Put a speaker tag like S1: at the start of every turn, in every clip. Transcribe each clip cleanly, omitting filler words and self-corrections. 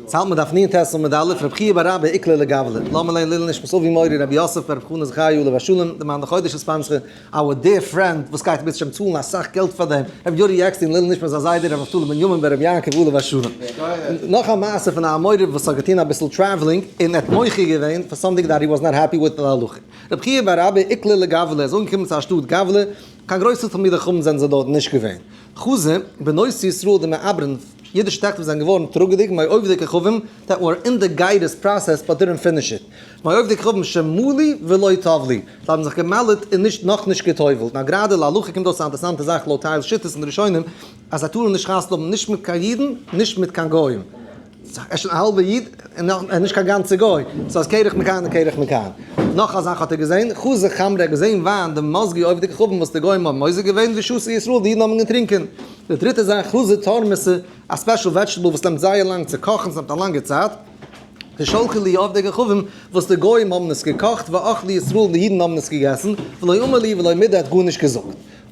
S1: ס'האלט מען דף נ ט עמוד א', רבי חייא בר אבא איקלע לגבלא, לאמיר לערנען לעילוי נשמת אבי מורי רבי יוסף ברב חנא זכריה עליו השלום, די מאן דחודש איז פאנצחע, our dear friend וואס גייט בעז השם צאלן אסאך געלט פאר דעם, רבי יורי עקשטיין לעילוי נשמת זיין זיידע רבי נפתלי בנימין בן רבי יעקב עליו השלום. נאך א מעשה פון א אמורא וואס האט געטון אביסל traveling און ער האט מוחה געווען פאר something that he was not happy with להלכה. רבי חייא בר אבא איקלע לגבלא איז אנגעקומען צו א שטאט גבלא, קיין גרויסע תלמידי חכמים זענען זיי דארט נישט געווען. חזו בנות ישראל דמעברן, אידישע טעכטער וואס זענען געווארן טראגעדיג מעובדי כוכבים that were in the גירות process but didn't finish it, מעובדי כוכבים שמלו ולא טבלו, זיי האבן זיך גע'מל'ט און נישט נאך נישט גע'טובל'ט. נאר גראדע להלכה קומט אויס א אינטערסאנטע זאך לויט טייל שיטות אין די ראשונים אז זיי טארן נישט חתונה האבן נישט מיט קיין אידן נישט מיט קיין גוים. ער איז שוין א האלבע איד און נישט קיין גאנצע גוי, סאיז קרח מכאן און קרח מכאן. נאך א זאך האט ער געזען, חזו חמרא האט געזען וויין דמזגו עובדי כוכבים וואס די גוים האבן מוזג געווען ושתו ישראל די אידן האבן געטרינקען. די דריטע זאך, חזו תורמסא, א special vegetable וואס נעמט זייער לאנג צו קאכן, ס'נעמט א לאנגע צייט, דשלחו להו עובדי כוכבים וואס די גוים האבן עס געקאכט ואכלו ישראל די אידן האבן עס געגעסן, ולא אמר להו ולא מידי האט גארנישט געזאגט.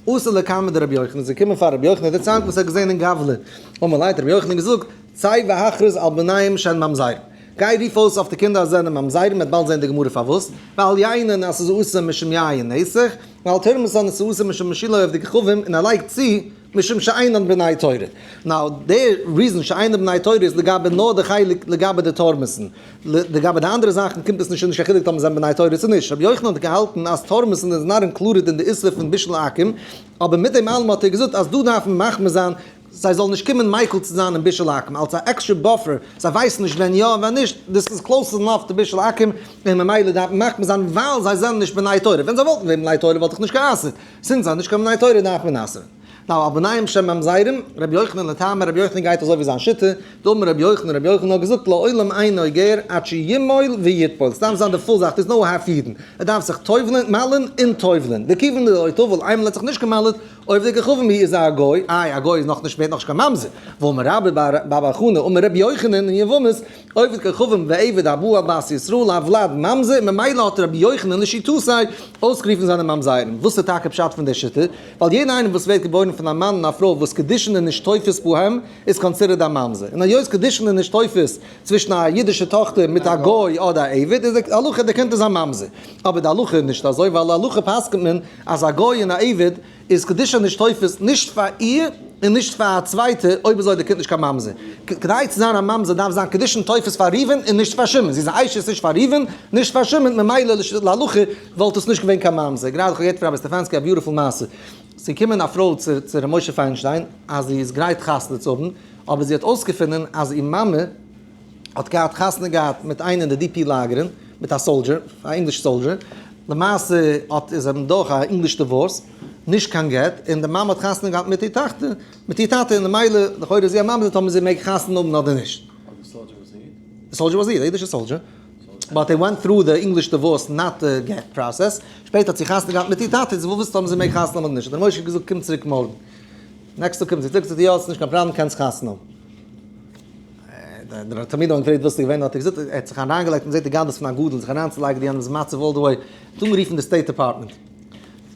S1: אתו לקמיה דרבי יוחנן איז געקומען פאר רבי יוחנן דערציילט וואס ער האט געזען אין גבלא, אמר ליה האט רבי יוחנן געזאגט, צא והכרז על בניהם שהן ממזרים. גיי רוף אויס אויף די קינדער אז זיי זענען ממזרים, מ'וועט באלד זען די גמרא פארוואס, ועל יינן אז ס'איז אסור משום יין נסך, ועל תורמוסן אז ס'איז אסור משום בישולי עובדי כוכבים, און ער לייגט צו, משום שאינן בני תורה. Now, די reason שאינן בני תורה איז לגבי נאר די חלק לגבי די תורמוסן. לגבי די אנדערע זאכן קומט עס נישט נישט קיין חילוק טאמער זיי זענען בני תורה צו נישט. רבי יוחנן האט געהאלטן אז תורמוסן איז not included אין די איסור פון בישול עכו"ם, אבער מיט דעם אלעם האט ער געזאגט אז דא דארף מען מחמיר זיין זיי זאלן נישט קומען מיקל צו זיין אין בישול עכו"ם אלס א extra buffer, זיי ווייסן נישט ווען יא און ווען נישט, דאס איז close enough to בישול עכו"ם, און ממילא דארף מען מחמיר זיין ווייל זיי זענען נישט בני תורה, ווען זיי וואלטן געווען בני תורה וואלט איך נישט גע'אסר'ט, since זיי זענען נישט קיין בני תורה דארף מען אסר'ן. Now על בניהם שהן ממזרים, רבי יוחנן לטעמיה, רבי יוחנן גייט אזוי ווי זיין שיטה, דאמר רבי יוחנן, רבי יוחנן האט געזאגט לעולם אינו גר עד שימול ויטבול, ס'דארף זיין די full זאך, there's no half אידן, ער דארף זיך טובל'ן, מל'ן און טובל'ן, דכיוון דלא טבל, איינמאל ער האט זיך נישט גע'מל'ט, עובדי כוכבים איז א גוי, איי א גוי איז נאך נישט ווערט נאך נישט קיין ממזר, ואמר רבה בר בר חנה אמר רבי יוחנן אין יבמות, עובד כוכבים ועבד הבא על בת ישראל הוולד ממזר, ממילא האט רבי יוחנן לשיטתו אויסגערופן זיינע ממזרים, וואס איז טאקע פשט פון די שיטה? ווייל יעדער איינער וואס ווערט געבוירן פון א מאן און א פרוי וואס קידושין איז נישט תופס בהם איז considered א ממזר, און היות קידושין איז נישט תופס צווישן א אידישע טאכטער מיט א גוי אדער א עבד איז די הלכה די קינד איז א ממזר, אבער די הלכה איז נישט אזוי ווייל להלכה פסק'נט מען אז א גוי און א עבד איז קידושין נישט תופס נישט פאר איר און נישט פאר א צווייטע, אויב אזוי די קינד נישט קיין ממזר. כדי צו זיין א ממזר דארף זיין קידושין תופס פאר ראובן און נישט פאר שמעון, זי איז א אשת איש פאר ראובן נישט פאר שמעון, ממילא להלכה וואלט עס נישט געווען קיין ממזר. גראדע איך האב געהערט פון רבי סטעפאנסקי א beautiful מעשה. ס'איז געקומען א פרוי צו צו ר' משה פיינשטיין אז זי איז גרייט חתונה צו האבן, אבער זי האט אויסגעפונען אז איר מאמע האט געהאט חתונה געהאט מיט איינער אין די DP לאגערן, מיט א soldier, א English soldier, למעשה האט איז אים דורך א English divorce, נישט קיין גט, און די מאמע האט חתונה געהאט מיט איר טאכטער, מיט איר טאטע, און ממילא לכאורה איז זי א ממזר טאמער זי מעג חתונה האבן אדער נישט.
S2: אבער די soldier וואס איד?
S1: די soldier וואס איד, א אידישע soldier. But they went through the English divorce not the גט process, שפעטער האט זי חתונה געהאט מיט איר טאטע, זי וויל וויסן אויב זי מעג חתונה האבן אדער נישט, האט ר' משה געזאגט קום צוריק מארגן, next טאג קומט זי צוריק זאגט ער יא ס'נישט קיין פראבלעם קענסט חתונה האבן. דער תלמיד האט געפרעגט וואס איז געווען האט ער געזאגט ער האט זיך אריינגעלייגט מען זעט די גדלות פון א גדול זיך אריינצולייגן אין יענעמ'ס מצב all the way, האט אנגערופן די State Department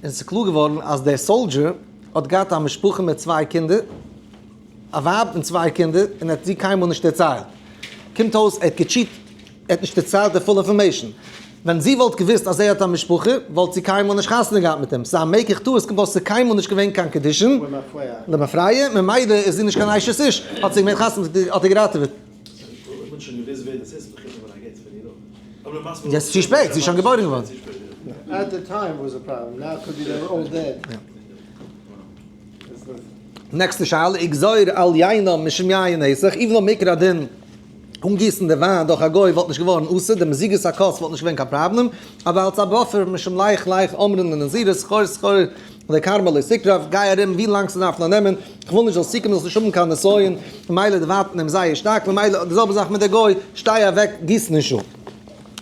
S1: און ס'איז קלאר געווארן אז דער soldier האט געהאט א משפחה מיט צוויי קינדער, א ווייב און צוויי קינדער און ער האט זי קיינמאל נישט דערציילט. קומט אויס ער האט גע cheat, ער האט נישט דערציילט די full information. ווען זי וואלט געוואוסט אז ער האט א משפחה וואלט זי קיינמאל נישט חתונה געהאט מיט אים. ס'איז א מקח טעות, קומט אויס ס'איז קיינמאל נישט געווען קיין קידושין למפרע, ממילא איז זי נישט קיין אשת איש, האט זי געמעגט חתונה האט ער געראטעוועט. יעצט צו שפעט, זי איז שוין געבוירן געווארן. נעקסטע שאלה, איגזור על יינם משום יין נסך, even though מעיקר הדין אנגיסן די וויין דורך א גוי וואלט נישט געווארן אסור, די מזיגת הכוס וואלט נישט געווען קיין פראבלעם, אבער אלס א buffer משום לך לך אמרן לנזירות סחור סחור לכרמא לא תקרב, גיי ארום ווי לאנג ס'דארף נאר נעמען, כ'וויל נישט זאלסט צוקומען זאלסט נישט האבן קיין נסיון, ממילא דערווייטערט מען אים זייער שטארק, ממילא די זעלבע זאך מיט די גוי, שטיי אוועק גיס נישט אן.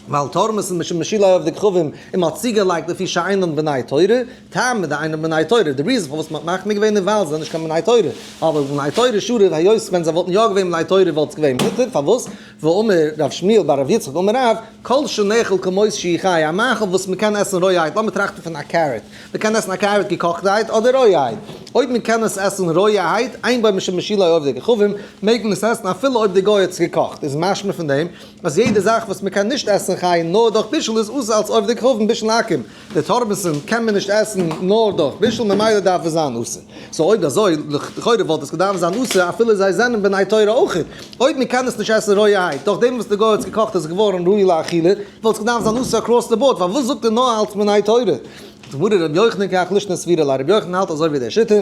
S1: ווייל תורמוס'ן משום משילי עובדי כוכבים און מ'האט צוגעלייגט לפי שאינן בני תורה, טעמא דאינן בני תורה, די reason פארוואס מ'האט מחמיר געווען איז ווייל זיי זענען נישט קיין בני תורה, אבער בני תורה שרי היות ווען זיי וואלטן יא געווען בני תורה וואלט עס געווען מותר, פארוואס? ואמר רב שמואל בר רב יצחק אמר רב, כל שנאכל כמות שהיא חיה, א מאכל וואס מ'קען עסן רויעהייט, לאמיר טראכטן פון א carrot, מ'קען עסן א carrot געקאכטעהייט אדער רויעהייט, אויב מ'קען עס עסן רויעהייט, אין בו משום בישולי עובדי כוכבים, מעג מען עס עסן אפילו אויב די גוי האט עס געקאכט, איז משמע פון דעם אז יעדע זאך וואס מ'קען נישט עסן חי נאר דורך בישול איז אסור אלס עובדי כוכבים בישול עכו"ם, די תורמוס'ן קען מען נישט עסן נאר דורך בישול ממילא דארף עס זיין אסור. so אויב אזוי לכאורה וואלט עס געדארפט זיין אסור אפילו זיי זענען בני תורה אויכעט. אויב מען קען עס נישט עסן רויעהייט דורך דעם וואס די גוי האט עס געקאכט איז עס געווארן ראוי לאכילה, וואלט עס געדארפט זיין אסור across the board, פארוואס זאגט ער נאר אלס בני תורה? זאגט די גמרא רבי יוחנן כך לישנא סבירא ליה, רבי יוחנן האלט אזוי ווי דער שיטה.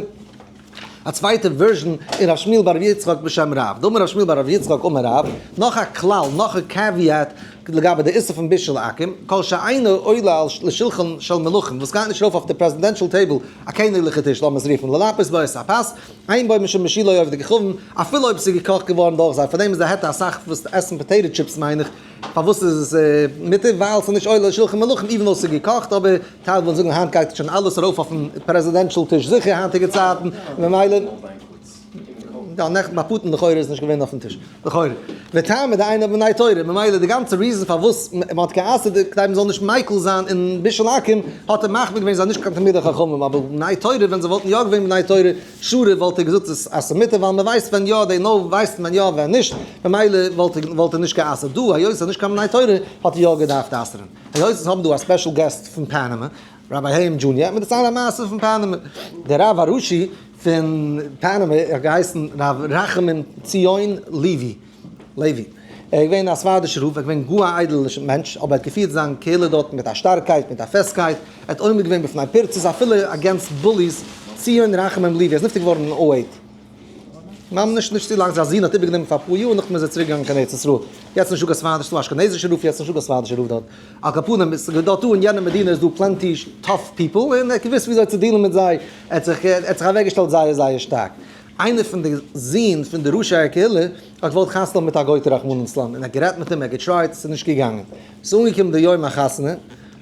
S1: א צווייטע version אין רב שמואל בר רב יצחק בשם רב, דאמר רב שמואל בר רב יצחק אמר רב, נאך א כלל, נאך א caveat לגבי די איסור פון בישול עכו"ם, כל שאינו עולה על לשולחן של מלכים, וואס גייט נישט ארויף אויף די presidential table, א קעניגליכע טיש לאמיר עס רופן, ללפת בו את הפת, אין בו משום בישולי עובדי כוכבים, אפילו אויב עס איז געקאכט געווארן דורך זיי, פארדעם איז די היתר אסאך וואס עסן potato chips מיין איך, פארוואס איז עס מותר? ווייל ס'איז נישט עולה לשולחן מלכים even though ס'איז געקאכט, אבער טייל וועלן זאגן היינט גייט שוין אלעס ארויף אויפן presidential טיש זיכער היינטיגע צייטן, ממילא יא נעכטן ביי פוטין לכאורה איז נישט געווען אויפן טיש, לכאורה. וטעמא דאינן בני תורה, ממילא די גאנצע reason פארוואס מען האט גע'אסר'ט כדי מען זאל נישט מיקל זיין אין בישול עכו"ם, האט ער מחמיר געווען זיי נישט קיין תלמידי חכמים, אבער בני תורה ווען זיי וואלטן יא געווען בני תורה, שרי וואלט ער געזאגט אז ס'איז מותר ווייל מען ווייסט ווען יא, they know ווייסט מען יא ווען נישט, ממילא וואלט ער נישט גע'אסר'ט דא, היות ס'איז נישט קיין בני תורה האט ער יא געדארפט אסר'ן. היות אונז האבן דא א special guest פון פאנאמע, Rabbi היים Junior, מיר דערציילן א מעשה פון פאנאמע. דער רב הראשי פון פאנאמע האט געהייסן רב רחמים ציון ליווי, לעווי. ער איז געווען א ספרדישער רב, ער איז געווען גאר א איידעלער מענטש, אבער ער האט געפירט זיין קהילה דארט מיט א שטארקייט, מיט א פעסטקייט, ער האט עומד געווען בפני פירצות אפילו against bullies, ציון רחמים ליווי, ער איז נפטר געווארן אין 08. ממש נישט צו לאנג, זיין זון האט איבערגענומען פאר אפאר יאר, נאכדעם איז ער צוריק געגאנגען קיין ארץ ישראל. יעצט נישטא קיין ספרדישע, ס'דא אשכנזישע רב, יעצט נישטא קיין ספרדישע רב דארט. על כל פנים, איז דארט דא אין יענע מדינה איז דא plenty tough people, און ער האט געוואוסט וויאזוי צו deal ן מיט זיי, ער האט זיך ער האט זיך אוועקגעשטעלט זייער זייער שטארק. איינער פון די זין פון די ראשי הקהילה האט געוואלט חתונה האבן מיט א גויטע רחמנא לצלן, און ער האט גערעדט מיט אים, ער האט גע try ט, ס'איז נישט געגאנגען. ס'איז אנגעקומען די יום החתונה,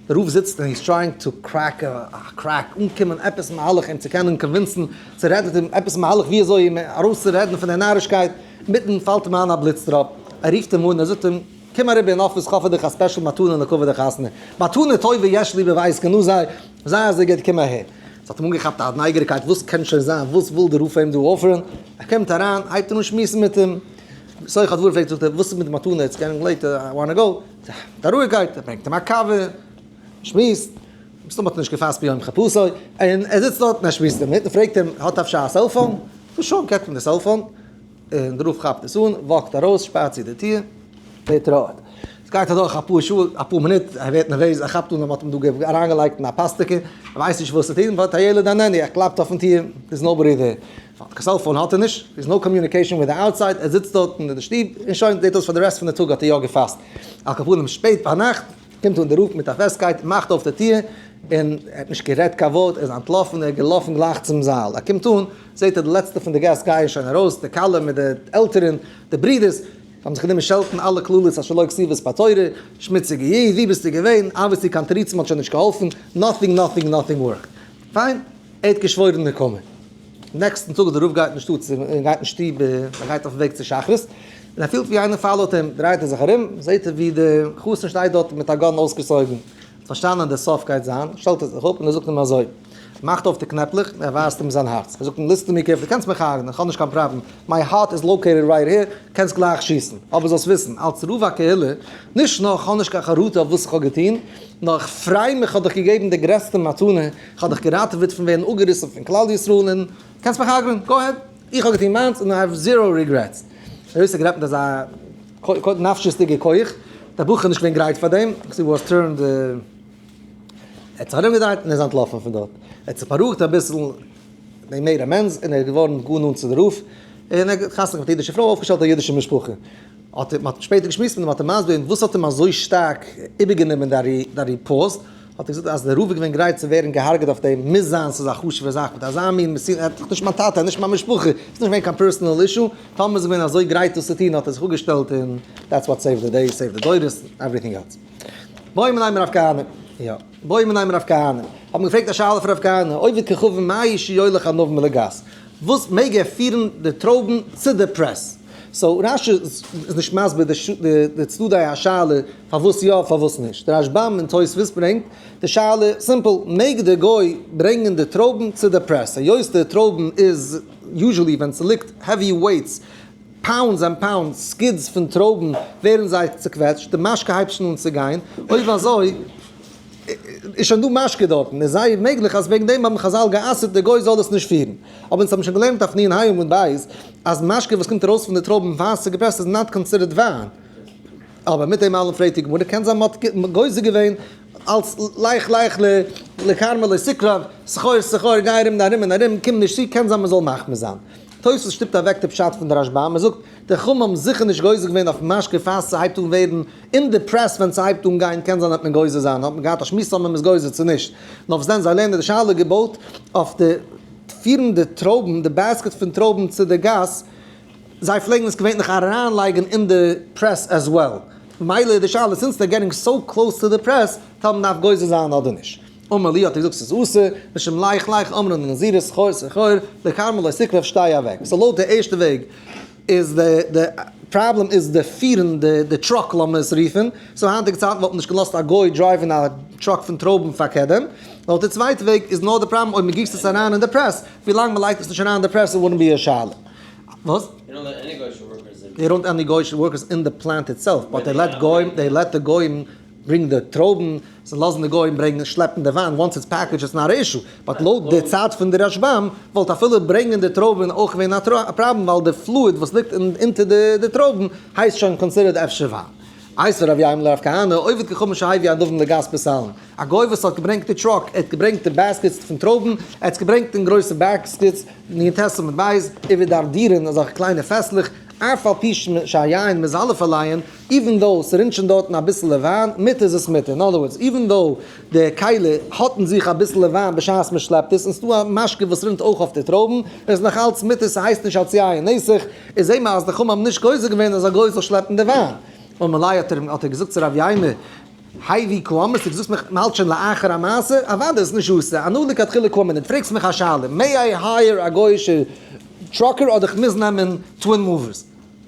S1: די רב זיצט און he's trying to crack a crack, אנקומען עפעס מהלך אים צו קענען convince ן, צו רעדן מיט אים עפעס מהלך ווי אזוי אים ארויסצורעדן פון די נארישקייט, אינמיטן פאלט אים איין א בליץ טראפ, ער רופט אים אן, ער זאגט אים, קום אריבער אין אפיס כ'האב פאר דיך א special מתנה לכבוד די חתונה, מתנה טובה יש לי בבית גנזי, זיי אזוי גוט קום אהער. ס'האט אים אנגעכאפט א נייגעריקייט וואס קען שוין זיין, וואס וויל די רב אים דא offer ן, ער קומט אריין, הייבט ער אן שמועסן מיט אים, בתוך הדברים פרעגט זאגט ער, וואס איז מיט די מתנה, it's getting late, I wanna go, מיט א רואיגקייט, ער ברענגט אים א קאווע, שמועסט, מסתמא האט ער נישט געפאסט ביום חפותו, און ער זיצט דארט און ער שמועסט דערמיט, און פרעגט אים, האט אפשר א cellphone? שוין, געבט אים די cellphone, און דער רב כאפט עס אן, walk ט ארויס, שפארט צו די טיר, להתראות. עס גייט אדורך אפאר שעה, אפאר מינוט, ער ווערט נערוועז, ער כאפט אן אז מען האט אים דא אריינגעלייגט אין א פאסטעקע, ער ווייסט נישט וואס צו טון, but הילד איננו, ער קלאפט אויפן טיר, there's nobody there. קיין cellphone האט ער נישט, there's no communication with the outside, ער זיצט דארט אין די שטוב, און שוין, זעט אויס פאר די rest פון די טאג האט ער יא געפאסט. על כל פנים, שפעט ביינאכט, קומט אן דער רב מיט א פעסטקייט, מאכט אויף די טיר, און ער האט נישט גערעדט קיין ווארט, ער איז אנטלאפן, ער איז געלאפן גלייך צום זאל. ער קומט אן, זעט ער די לעצטע פון די געסט גייען שוין ארויס, די כלה מיט די עלטערן, די ברידערס, האבן זיך גענומען שעלטן אלע קללות אשר לא כתובות בתורה, שמוציגע איד, ווי ביסטו געווען, obviously קיין תירוצים האט שוין נישט געהאלפן, nothing nothing nothing worked. פיין, ער האט געשוואוירן נקמה. נעקסטן טאג דער רב גייט אין שטאט, גייט אין שטוב, ער גייט אויפן וועג צו שחרית, און ער פילט ווי איינער follow ט אים, דרייט ער זיך ארום, זעט ער ווי דער חתן שטייט דארט מיט א gun אויסגעצויגן, האט פארשטאנען דער סוף גייט זיין, שטעלט ער זיך אפ און ער זאגט אים אזוי, מאכט אויף די קנעפלעך, און ער ווייזט אים זיין הארץ, ער זאגט אים listen to me carefully, קענסט מיך הרג'נען, איך האב נישט קיין פראבלעם, my heart is located right here, קענסט גלייך שיסן, אבער זאלסט וויסן, אלס רב הקהילה, נישט נאר איך האב נישט קיין חרטה אויף וואס איך האב געטון, נאר איך פריי מיך, איך האב דיך געגעבן די גרעסטע מתנה, איך האב דיך געראטעוועט פון ווערן אפגעריסן פון כלל ישראל, און קענסט מיך הרג'נען, go ahead, איך האב געטון מיינס און I have zero regrets. היות ער גערעדט מיט אזא נפשיות'דיגע כח, דער בחור איז נישט געווען גרייט פאר דעם, he was turned, ער האט זיך ארומגעדרייט און ער איז אנטלאפן פון דארט. ער האט זיך בארואיגט אביסל, they made amends, און ער איז געווארן גאר נאנט צו די רב, און ער האט חתונה געהאט מיט א אידישע פרוי, אויפגעשטעלט א אידישע משפחה. האט ער, מ'האט שפעטער געשמועסט מיט אים, האט ער מסביר געווען וואס האט אים אזוי שטארק איבערגענומען די פאוסט, האט ער געזאגט אז דער רב איז געווען גרייט צו ווערן געהארגעט אויף דעם, מוז זיין ס'איז א חשוב'ע זאך מיט אזא מין מסירה, ער האט דאך נישט מיין טאטע, נישט מיין משפחה, ס'איז נישט געווען קיין personal issue, טאמער איז ער געווען אזוי גרייט דאס צו טון האט ער זיך אפגעשטעלט און that's what saved the day, saved די דורות, everything else. בעו מיניה מרב כהנא. יא. בעו מיניה מרב כהנא. האט מען געפרעגט א שאלה פון רב כהנא, עובד כוכבים מהו שיוליך ענבים לגת? וואס מעג ער פירן די טרויבן צו די press? So רש"י איז נישט מסביר די צדדי השאלה פארוואס יא פארוואס נישט. די רשב"ם און תוספות ברענגט די שאלה simple, מעג די גוי ברענגען די טרויבן צו די press? היות די טרויבן איז usually ווען ס'ליגט heavy weights, pounds and pounds, skids פון טרויבן ווערן זיי צוקוועטשט, די משקה הייבט שוין אן צו גיין, אויב אזוי איז שוין דא משקה דארטן, איז זייער מעגליך אז וועגן דעם האבן חז"ל גע'אסר'ט די גוי זאל עס נישט פירן. אבער אונז האבן שוין געלערנט אויף נ' ה' עמוד ב' אז משקה וואס קומט ארויס פון די טרויבן פאר ס'איז געפרעסט איז not considered וויין. אבער מיט דעם אלעם פרעגט די גמרא, קען זיין מ'האט גוזר געווען אלס לך לך לכרמא לא תקרב, סחור סחור גיי ארום און ארום און ארום, קום נישט צו, קען זיין מ'זאל מחמיר זיין. תוספות שטופט אוועק די פשט פון די רשב"ם, ער זאגט, די חכמים האבן זיכער נישט גוזר געווען אויף משקה פאר ס'הייבט אן ווערן אין די press ווען ס'הייבט אן גיין קען זיין וועט מען גוזר זיין, האט מען געהאט א שמועס אויב מען איז גוזר צו נישט, נאר וואס דען זיי לערנען די שאלה געבויט אויף די פירן די טרויבן, די basket פון טרויבן צו די גאס, זיי פלעגן עס געווענליך אריינלייגן אין די press as well, ממילא איז די שאלה since they're getting so close to the press טאמער מ'דארף גוזר זיין אדער נישט. אמר ליה האט ער געזאגט ס'איז אסור, משום לך לך אמרן לנזירות סחור סחור, לכרמא לא תקרב שטיי אוועק. So לויט די ערשטע וועג איז די די פראבלעם איז די פירן די די truck לאמיר עס רופן, so היינטיגע צייטן וואלט מען נישט געלאזט א גוי drive ן א truck פון טרויבן פאר קדם, לויט די צווייטע וועג איז נאר די פראבלעם אויב מ'גיסט עס אריין אין די press, ווילאנג מ'לייגט עס נישט אריין אין די press wouldn't be א שאלה. וואס?
S2: They don't let any גוישע workers in.
S1: They don't any גוישע workers in the plant itself, but they let גוים, they let the גוים ברענג די טרויבן, זיי לאזן די גוים ברענגען שלעפן די וויין, once it's packaged it's not א issue, but לויט די צייט פון די רשב"ם וואלט אפילו ברענגען די טרויבן אויך געווען א פראבלעם ווייל די fluid וואס ליגט אונטער די טרויבן הייסט שוין considered אפשר וויין. איתיביה רב יימר לרב כהנא, עובד כוכבים שהביא ענבים לגת בסלין. א גוי וואס האט געברענגט די truck, ער האט געברענגט די baskets פון טרויבן, ער האט עס געברענגט אין גרויסע baskets, נ"ט עמוד בית, ובדרדירין אזעלכע קליינע פעסלעך, אף על פי שהיין מזלף עליהן, even though ס'רינט שוין דארטן אביסעלע וויין, מותר איז עס מותר. In other words, even though די כלי האט אין זיך אביסעלע וויין בשעת מ'שלעפט עס, און ס'דא א משקה וואס רינט אויך אויף די טרויבן, איז נאך אלץ מותר, ס'הייסט נישט אלס יין נסך, איז זעהן מיר אז די חכמים האבן נישט גוזר געווען אז א גוי זאל שלעפן די וויין. אמר ליה האט ער געזאגט צו רב יימר, הביא קאמרת, דו זאגסט מיך מ'האלט שוין לאחר המעשה, אוודאי איז נישט אסור, אנא לכתחילה קאמינא, דו פרעגסט מיך א שאלה, may I hire א גוי'אישע trucker אדער כ'מוז נעמען twin movers?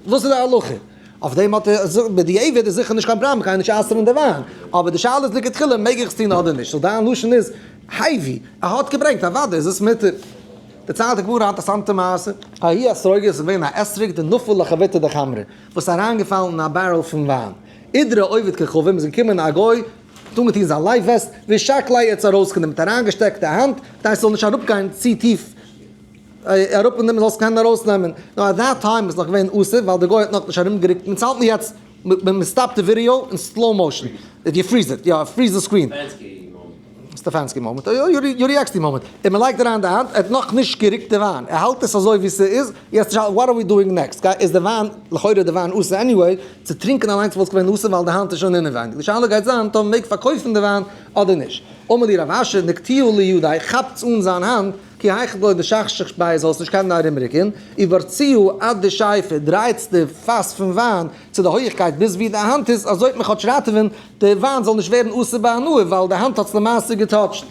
S1: וואס איז די הלכה? אויף דעם האט ער געזאגט בדיעבד איז זיכער נישט קיין פראבלעם מ'קען נישט אסר'ן די וויין, אבער די שאלה איז לכתחילה מעג איך עס טון אדער נישט, so דיין לשון איז הביא, ער האט געברענגט אוודאי איז עס מותר. דערציילט די גמרא א אינטערסאנטע מעשה, ההוא אתרוגא איז געווען א אתרוג דנפל לחביתא דחמרא וואס איז אריינגעפאלן אין א barrel פון וויין, אידרא עובד כוכבים איז געקומען א גוי האט אנגעטון זיין life vest ושקליה האט עס ארויסגענומען האט אריינגעשטעקט די האנט כדי עס זאל נישט אראפגיין צו טיף אראפנעמען זאלסט קענען ארויסנעמען, נאר at that time איז נאך געווען אסור ווייל די גוי האט נאכנישט ארומגערוקט, אונז האלטן יעצט מען stop ט די ווידעא אין slow motion, you freeze it, יא freeze the screen.
S2: סטעפאנסקי
S1: moment. סטעפאנסקי moment, יורי עקסטין moment, און מען לייגט אריין די האנט, ער האט נאכנישט גערוקט די וויין, ער האלט עס אזוי ווי ס'איז, יעצט שאלה what are we doing next, איז די וויין, לכאורה איז די וויין אסור anyway, צו טרינקען אליינס וואלט געווען אסור ווייל די האנט איז שוין אינעווייניג, די שאלה גייט זיין טאמער מעג פארקויפן די וויין אדער נישט. אמר ליה רב אשי נקטוה לידיה, כאפטס אן זיין האנט, כי היכי דלא דשכשך ביה זאלסט נישט קענען ארומרוקען, וברצוה עד דשייפי, דרייטס די פאס פון וויין צו די הויעכקייט ביז ווי די האנט איז, אזוי וועט מען כאטש ראטעווען די וויין זאל נישט ווערן אסור בהנאה ווייל די האנט האט עס למעשה געטאטשט.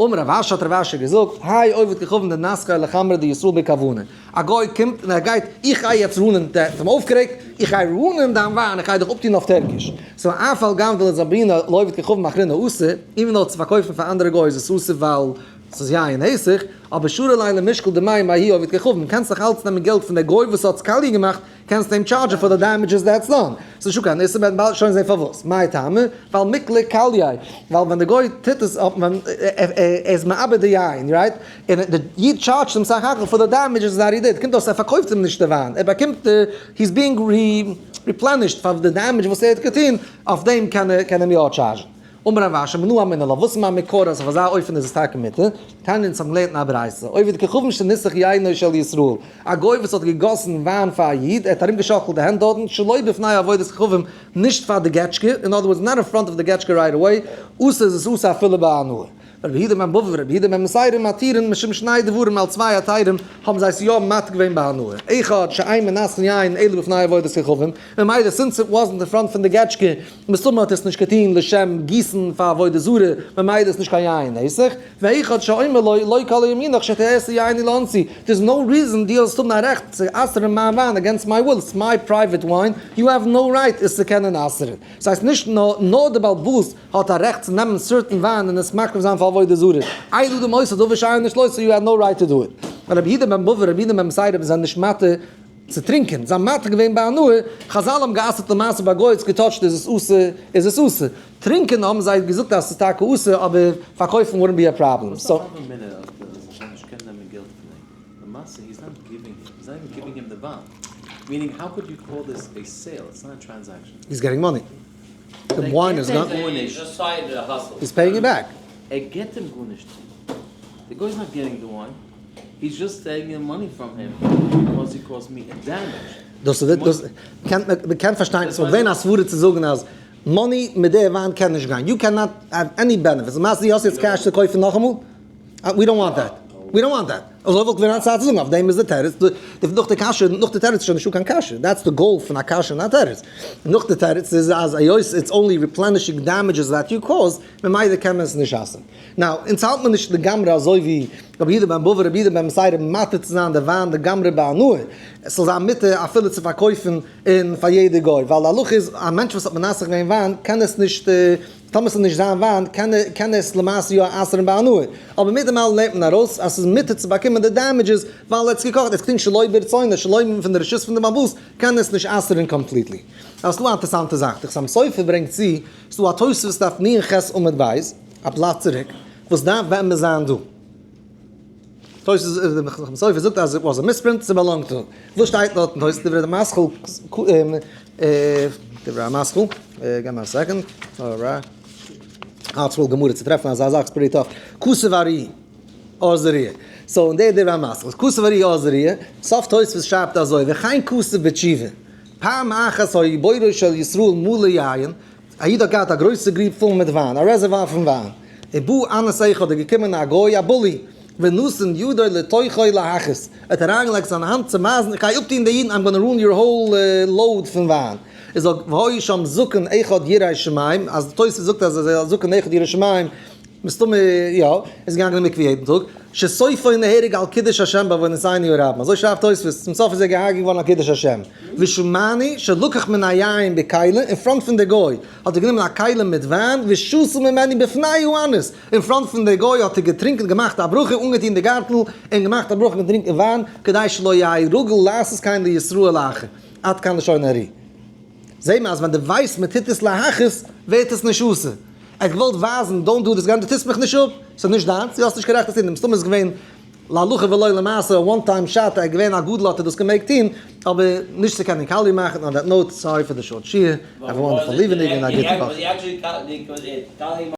S1: אמר רב אשי האט רב אשי געזאגט, האי עובד כוכבים דנסכיה לחמרא דישראל בכוונה, א גוי קומט און ער גייט, איך גיי יעצט ruin ען, די האט אים אויפגערעגט, איך גיי ruin ען דיין וויין, איך גיי דיך אפטון אויף טערקיש. so אף על גב דלזבינא לעובד כוכבים אחרינא אסור, even though צו פארקויפן פאר אנדערע גוים איז עס אסור ווייל ס'איז יין נסך, אבער שרי ליה למשקל דמי מההוא עובד כוכבים, קענסט נאך אלץ נעמען געלט פון דער גוי וואס האט עס קאליע געמאכט, קענסט אים charge ען פאר די damages that's done. ס'איז נישטא קיין איסור, מ'וועט באלד שוין זען פארוואס. מאי טעמא? ווייל מיקלי קלייה. ווייל ווען די גוי טוט עס האט מען, ער איז מאבד די יין, right? און די איד charge ט אים סך הכל פאר די damages that he did. קומט אויס ער פארקויפט אים נישט די וויין, ער באקומט די, he is being replenished פאר די damage וואס ער האט געטון, אויף דעם קען ער אים יא charge ן. אמר רב אשי מנא אמינא לה, וואס איז מיין מקור אז אויף אזא אופן איז עס טאקע מותר? תניא אונז האבן געלערנט אין א ברייתא, עובד כוכבים שניסך יינו של ישראל, א גוי וואס האט געגאסן וויין פאר א איד, ער האט ארומגעשאקלט די הענט דארטן, שלא בפני עבודת כוכבים, נישט פאר די געטשקע, in other words not in front of די געטשקע right away, אסור איז עס אסור אפילו בהנאה. רבי יהודה בן בבא ורבי יהודה בן בתירא מתירין משום שני דברים אלס צוויי היתרים האבן זיי עס יא מתיר געווען בהנאה. אחד שאין מנסכין יין אלא בפני עבודת כוכבים, ממילא since it wasn't in front פון די געטשקע, מסתמא האט ער עס נישט געטון לשם גיסן פאר עבודה זרה, ממילא איז נישט קיין יין נסך. ואחד שאומר לו לא כל ימינך שתעשה יין לאנסי, there is no reason דו זאלסט האבן א רעכט צו אסר'ן מיין וויין against my will, it's my private wine, you have no right עס צו קענען אסר'ן. ס'הייסט נישט נאר די בעל הבית האט א רעכט צו נעמען certain וויין און עס מקריב זיין פאר עבודה זרה, אין אדם עושה דבר שאין נישט לא, you have no right to do it. רבי יהודה בן בבא רבי יהודה בן בתירא זענען נישט מתיר צו טרינקען, זיי האבן מתיר געווען בהנאה, חזל האבן גע'אסר'ט למעשה ביי גוי האט עס געטאטשט איז עס אסור, איז עס אסור. טרינקען האבן זיי געזאגט אז עס איז טאקע אסור אבער פארקויפן wouldn't be a problem.
S3: וואס א הוה אמינא אז די זאל נישט קענען נעמען געלט פון אים? למעשה he's not giving him, he's not even giving him the וויין, meaning how could you call this a sale, it's not a transaction.
S1: He's getting money. The wine is gone. He's paying it back.
S3: ער געט אים גארנישט. די גוי איז not getting the wine, he's just taking money from him because he caused me a damage.
S1: דאס איז דאס קען מען קען פארשטיין ס'וואלט געווען א סברה צו זאגן אז money מיט די וויין קען נישט גיין, you קען נאט האוו עני בענעפיטס, למעשה דו האסט יעצט cash צו קויפן נאכאמאל? We don't want that, we don't want that, אזוי וואלט געווען א צייט צו זאגן, אויף דעם איז די תירוץ, נאך די קשיא, נאך די תירוץ איז שוין נישטא קיין קשיא, that's די goal פון א קשיא און א תירוץ, נאך די תירוץ איז אז היות it's only replenishing damages that you cause, ממילא קען מען עס נישט אסר'ן. Now, אונז האלט מען נישט לגמרי אזוי ווי רבי יהודה בן בבא רבי יהודה בן בתירא מתיר צו זיין די וויין לגמרי בהנאה, עס זאל זיין מותר אפילו צו פארקויפן און פאר יעדע גוי, ווייל די הלכה איז א מענטש וואס האט מנסך געווען וויין קען עס נישט, טאמער עס איז נישט זיין וויין קען ער קען ער עס למעשה יא אסר'ן בהנאה, אבער מיט דעם אלעם לערנט מען ארויס אז עס איז מותר צו באקומען די damages ווייל ער האט עס געקאכט, ער האט עס געטון שלא ברצונו, שלא פון די רשות פון די בעל הבית, קען ער עס נישט אסר'ן completely. ס'איז דא א אינטערסאנטע זאך, די חתם סופר ברענגט צו, ס'דא א תוספות דף נ ח עמוד ב', א בלאט צוריק, וואס דארף באמת זיין דא. תוס' די חתם סופר זאגט אז it was a misprint, ס' באלאנגט דא. וואס שטייט דארט אין תוס' דברי המסכיל, דברי המסכיל, give me a second, alright, ארטסקרול גמרא צו טרעפן אזא זאך איז pretty tough, כתב ארי אור זרוע, so אין די דברי המסכיל, כתב ארי אור זרוע, סוף תוספות שרייבט אזוי, וכן כתב בתשובה, פעם אחת היה בורו של ישראל מלא יין, א איד האט געהאט א גרויסע גריב פול מיט וויין, א reservoir פון וויין, ובא אנס אחד איז געקומען א גוי א bully, ונתן ידו לתוכו להכעיס, ער האט אריינגעלייגט זיין האנט צו מייזן, איך גיי אפטוהן די אידן, I'm gonna ruin your whole load פון וויין. ער זאגט, והיה שם זקן אחד ירא שמים, אז די תוס' זאגט אז ער איז א זקן אחד ירא שמים, מסתמא יא, ער איז געגאנגען אין מקווה יעדן טאג, שסופו נהרג על קידוש השם בעוונותינו הרבים, אזוי שרייבט תוספות, צום סוף איז ער געהארגעט געווארן על קידוש השם. ושמענו שלקח מן היין בכלי, אין front פון די גוי האט ער גענומען א כלי מיט וויין, ושתה ממנו בפני האנס, אין front פון די גוי האט ער געטרינקען געמאכט א ברכה, אנגעטון די גארטל, און געמאכט א ברכה און געטרינקען וויין, כדי שלא יהא רגיל לעשות כן לישראל אחר. עד כאן לשון הארי. זעהט מען אז ווען דו ווייסט מען טוט עס להכעיס, ווערט עס נישט אסור. ער האט געוואלט ווייזן, don't do this, דו טוסט מיך נישט אפ, ס'איז נישט דיינס, דו האסט נישט קיין רעכט עס צו טון, מסתמא איז געווען להלכה ולא למעשה, א one time shot, ער איז געווען א גדול האט ער דאס געמעגט טון, אבער נישט צו קענען קאליע מאכן, on that note, sorry פאר די short שיעור, have a wonderful evening און א גוטע וואך.